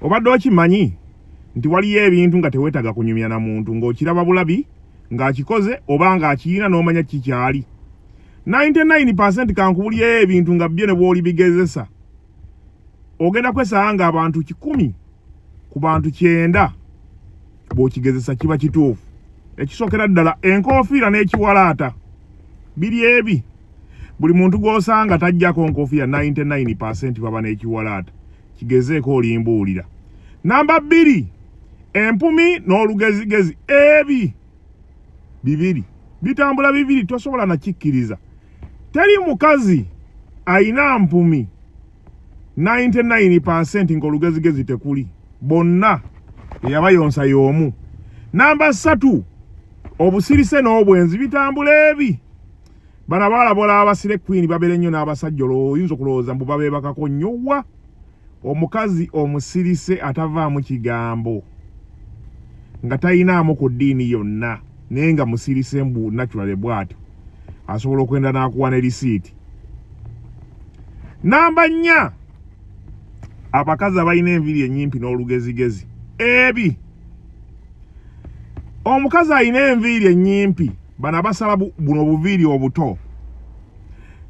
Obadde okimanyi nti waliyo ebintu nga teweetaaga kunyumya na muntu, ng'okiraba bulabi ng'akikoze oba ng'akiyina n'omanya kikyali 99%? Kankubuliyeyo ebintu nga byo ne bw'olibigezesa ogenda kwesanga nga abantu 100 ku bantu 90 bw'okigezesa kiba kituufu. Ekisookera ddala, enkofiira n'ekiwalaata biri ebi. Buli muntu gw'osanga tajjako nkofiira, 99% baba n'ekiwalaata. Kigezeeko olimbuulira. Namba 2, empumi n'olugezigezi. Ebi bibiri bitambula bibiri, tosobola nakikkiriza. Teri mukazi ayina mpumi 99% ng'olugezigezi tekuli, bonna eyabayonsa y'omu. Namba 3, obusirise n'obwenzi bitambula ebi. Bano abawala bolaba aba slay queen babeera ennyo n'abasajja, oyinza okulowooza mbu babeebakako nnyo. Wa omukazi omusirise atavaamu kigambo nga talinaamu ku ddiini yonna, naye nga musirise mbu naturally bw'atyo asobola okwenda n'akuwa ne risiiti. Namba 4, abakazi abalina enviiri ennyimpi n'olugezigezi. Ebi omukazi alina enviiri ennyimpi, bano abasala buno obuviiri obuto,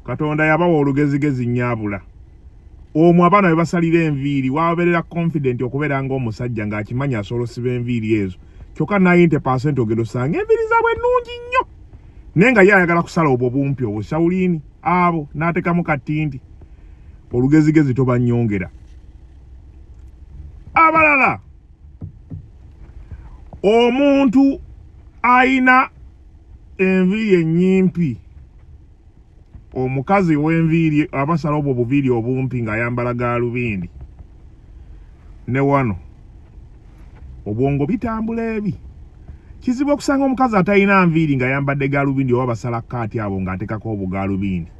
Katonda yabawa olugezigezi nnyabula omwo. Abaana be basalira enviiri wababeerera confident okubeera ng'omusajja ng'akimanyi asobola osiba enviiri ezo, kyokka 90% ogenda osanga enviiri zaabwe ennungi nnyo, naye nga ye ayagala kusala obwo bumpi obwo shawuliini abo n'ateekamu katinti. Olugezigezi tobanyongera. Abalala, omuntu ayina enviiri ennyimpi, omukazi w'enviiri abasala obwo obuviiri obumpi ng'ayambala gaalubindi ne wano obwongo bitambula ebi. Kizibu okusanga omukazi atalina nviiri ng'ayambadde gaalubindi oba basala kaati abo ng'ateekako obugaalubindi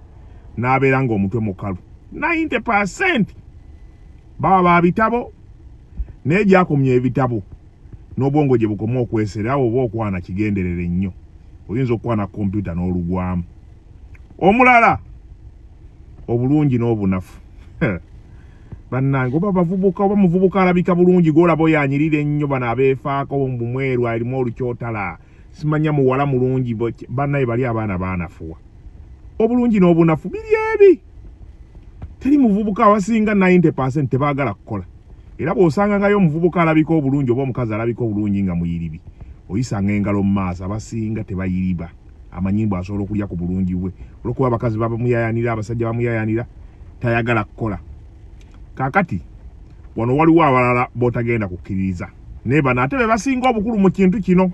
n'abeera ng'omutwe mukalu. 90% baba ba bitabo, naye gyakomya ebitabo n'obwongo gye bukoma okwesera. Awo oba okwana kigenderere nnyo, oyinza okukwana kompyuta n'olugwamu. Omulala, obulungi n'obunafu. Bannange, oba bavubuka oba muvubuka alabika bulungi gwolaba oyo anyirira ennyo, bano abeefaako mbu mweru alimu olukyotala, simanya muwala mulungi, bannaye bali abaana baanafuwa. Obulungi n'obunafu biri ebi. Teri muvubuka, abasinga 90% tebaagala kukola. Era bw'osangangayo omuvubuka alabika obulungi oba omukazi alabika obulungi nga muyiribi, oyisanga engalo mu maaso. Abasinga tebayiriba, amanyi mbu asobola okulya ku bulungi bwe, olwokuba abakazi bamuyayanira, abasajja bamuyayanira, tayagala kukola. Kaakati wano waliwo abalala b'otagenda kukkiririza, naye bano ate be basinga obukulu mu kintu kino.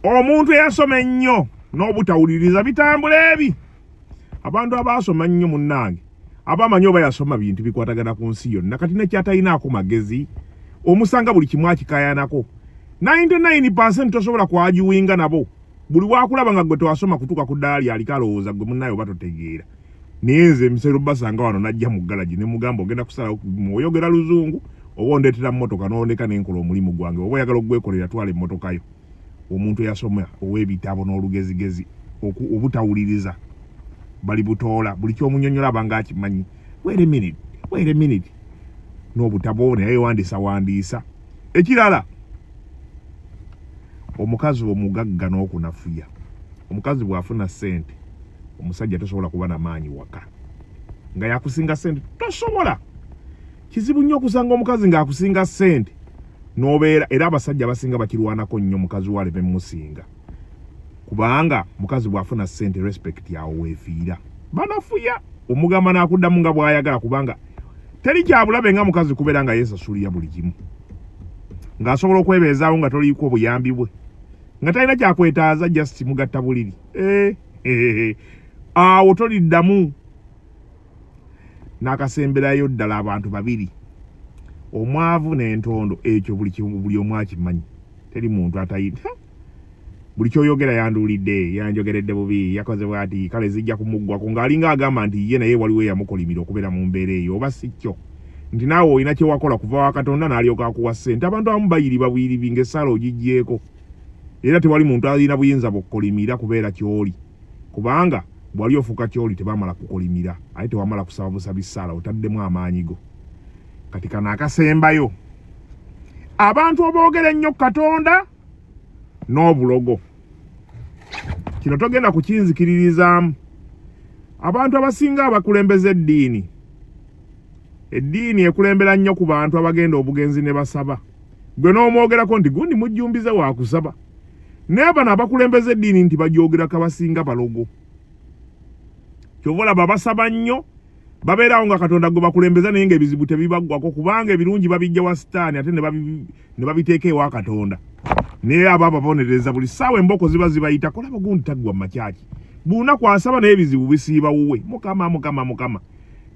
Omuntu eyasoma ennyo n'obutawuliriza bitambula ebi. Abantu abaasoma nnyo, munnange, abamanyi oba yasoma bintu bikwatagana ku nsi yonna, kati nekyatalinaako magezi omusanga buli kimu akikayanako. 99% tosobola kwagiwinga nabo. Buli wakulaba nga gwe tewasoma kutuuka ku ddaala lyaliko, alowooza gwe munnaye oba totegeera. Naye nze emisero basanga wano, najja mu galagi ne mugamba, "Ogenda kusalawo, oyogera luzungu oba ondeetera mmotoka n'ondeka nenkola omulimu gwange. Oba oyagala okugwekolera, twala emmotoka yo." Omuntu eyasoma ow'ebitabo n'olugezigezi, obutawuliriza bali butoola. Buli kyomunyonyola abanga akimanyi. "Wait a minute, wait a minute," n'obutabo naye wandiisa wandiisa. Ekirala, omukazi omugagga n'okunafuya. Omukazi bw'afuna ssente, omusajja tosobola kuba na maanyi waka nga yakusinga ssente, tosobola. Kizibu nnyo okusanga omukazi ng'akusinga ssente n'obeera. Era abasajja abasinga bakirwanako nnyo, mukazi we aleme musinga, kubanga mukazi bw'afuna ssente, respect awo weefiira. Banafuya, omugamba n'akuddamu nga bw'ayagala, kubanga teri kyabulabe nga mukazi kubeera nga yeesasulira buli kimu, ng'asobola okwebeezaawo nga toliiko obuyambi bwe, nga talina kyakwetaaza, just mugatta buliri. Eh, eh, awo toliddamu. N'akasemberayo ddala, abantu babiri, omwavu n'entondo. Ekyo buli kimu buli omu akimanyi, teri muntu atayita. Buli kyoyogera, "Yanduulidde, yanjogeredde bubi, yakoze bwati, kale zijja kumuggwako," ng'alinga agamba nti ye naye waliwo eyamukolimira okubeera mu mbeera eyo. Oba si kyo nti naawe olina kyewakola kuva wa Katonda n'alyoka akuwa ssente. Abantu abamu bayiriba buyiribi ng'essaala ogiggyeeko. Era tewali muntu alina buyinza bukkolimira kubeera ky'oli, kubanga bwali ofuuka ky'oli tebamala kukolimira, ate tewamala kusaba busabi ssaala, otaddemu amaanyi go. Kati kano akasembayo, abantu oboogera ennyo Katonda n'obulogo, kino togenda kukinzikiririzaamu. Abantu abasinga abakulembeza eddiini, eddiini ekulembera nnyo ku bantu abagenda obugenzi ne basaba, gwe n'omwogerako nti gundi mujjumbize wakusaba. Naye bano abakulembeza eddiini nti bagyogerako abasinga balogo. Kyova olaba basaba nnyo, babeerawo nga Katonda gwe bakulembeza, naye nga ebizibu tebibaggwako, kubanga ebirungi babijja wa Sitaani ate ne babiteeka ewa Katonda. Naye abo ababonereza buli ssaawa, emboko ziba zibayitako. Laba gundi taggwa mu makyaki, buli asaba naye ebizibu bisiiba wuwe. Mukama, Mukama, Mukama.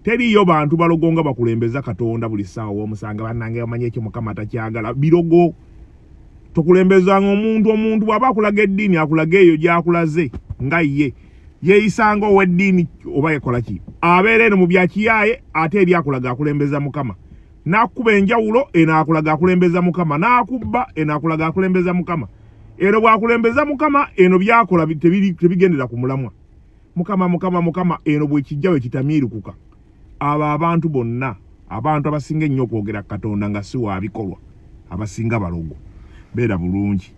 Teriiyo bantu balogo nga bakulembeza Katonda buli ssaawa. Womusanga, bannange, bamanyi ekyo Mukama takyagala. Birogo. Tokulembezanga omuntu. Omuntu bw'aba akulaga eddiini, akulaga eyo gy'akulaze nga ye yeeyisanga ow'eddiini oba yekola ki, abeera eno mu byakiyaaye, ate eri akulaga akulembeza Mukama. N'akuba enjawulo eno, akulaga akulembeza Mukama, n'akubba eno, akulaga akulembeza Mukama. Eno bw'akulembeza Mukama, eno byakola tebigendera ku mulamwa. Mukama, Mukama, Mukama, eno bwekijja bwe kitamiirukuka. Abo abantu bonna, abantu abasinga ennyo okwogera Katonda nga si wa bikolwa, abasinga balogo. Beera bulungi.